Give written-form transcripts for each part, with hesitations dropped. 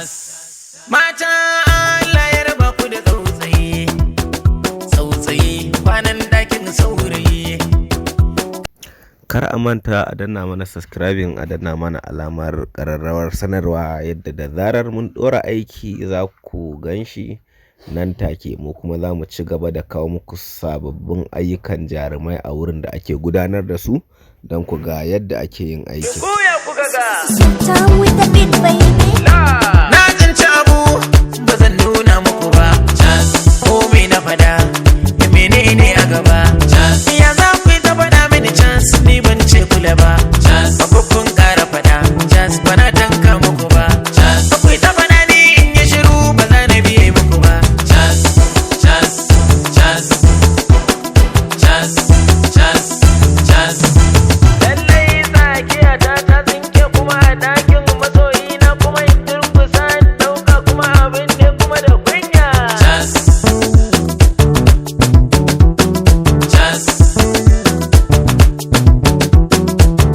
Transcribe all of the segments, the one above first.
Mata, Allah ya raba ku da tsautsayi, tsautsayi kwanan ɗakin saurayi. Kar a manta a danna mana subscribing, a danna mana alamar ƙararrawar sanarwa, yadda da zarar mun ɗora aiki za ku gan shi nan take. Mu kuma za mu ci gaba da kawo muku sababbin ayyukan jarumai a wurin da ake gudanar da su don ku ga yadda ake yin aikin. Kuya kuka ga. Time with the beat, baby. Na tsinci abu, ba zan nuna muku ba. Ko me na fada, menene a gaba? Ya za ku yi ta faɗa mini chance, ni ban ce kula ba. Ba kun ƙara faɗa, chance ba na tanka muku ba. Ba ku yi ta faɗa ni in yi shiru, ba za na biye muku ba. Chance, chance, chance, chance, chance, chance. Lallai tsakiya ta ta tsinke kuma a ɗakin masoyina, kuma in durkusa in ɗauka, kuma abin ne kuma da kunya. Chance. Chance.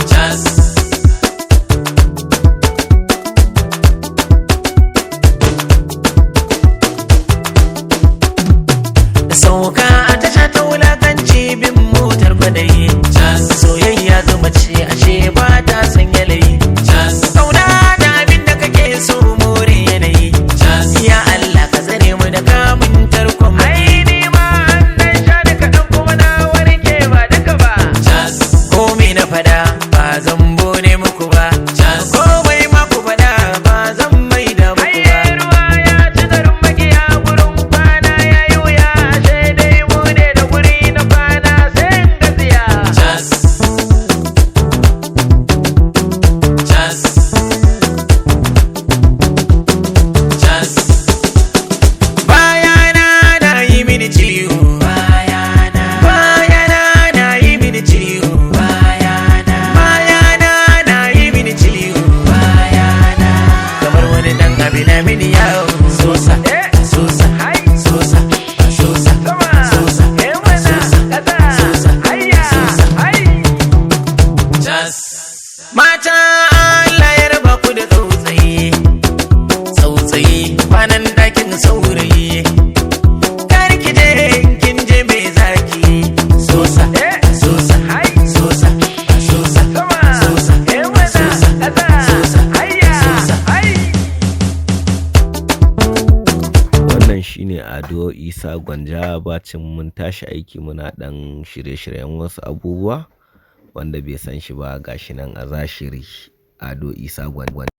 Chance. Sauka a tasha ta wulakanci, bin motar kwadayi. Soyayya zuma ce, ashe ba ta san yanayi. Kauna da abin da kake so, more yanayi. Ya Allah, ka tsare mu da kamun tarkon. Ai ni ma an dan sha da kaɗan kuma na warke, ba duka ba. Ko me na fada, ba zan bone muku ba. Komai ma ku fada, ba zan mai da muku ba. Ruwa ya ci garin makiya, gurin kwana ya yi wuya, sai dai mu ne da guri na kwana, sai in gaziya. Bayana na yi mini ciwo. Bayana. Bayana na yi mini ciwo. Bayana. Bayana na yi mini ciwo. Bayana. Kamar wani dan abi na mini yawo. Sosa, sosa, sosa, sosa, sosa, sosa, sosa, sosa. Mata, Allah ya raba ku da tsautsayi, tsautsayi kwanan ɗakin saurayi. Kar ki je, in kin je me zaki? Sosa, sosa, sosa, sosa, sosa, sosa, sosa, sosa. Wannan shine Ado Isa Gwanja. Bacin mun tashi aiki, muna ɗan shirye-shiryen wasu abubuwa. Wanda bai san shi ba, gashi nan a zahiri, Ado Isa Gwanja.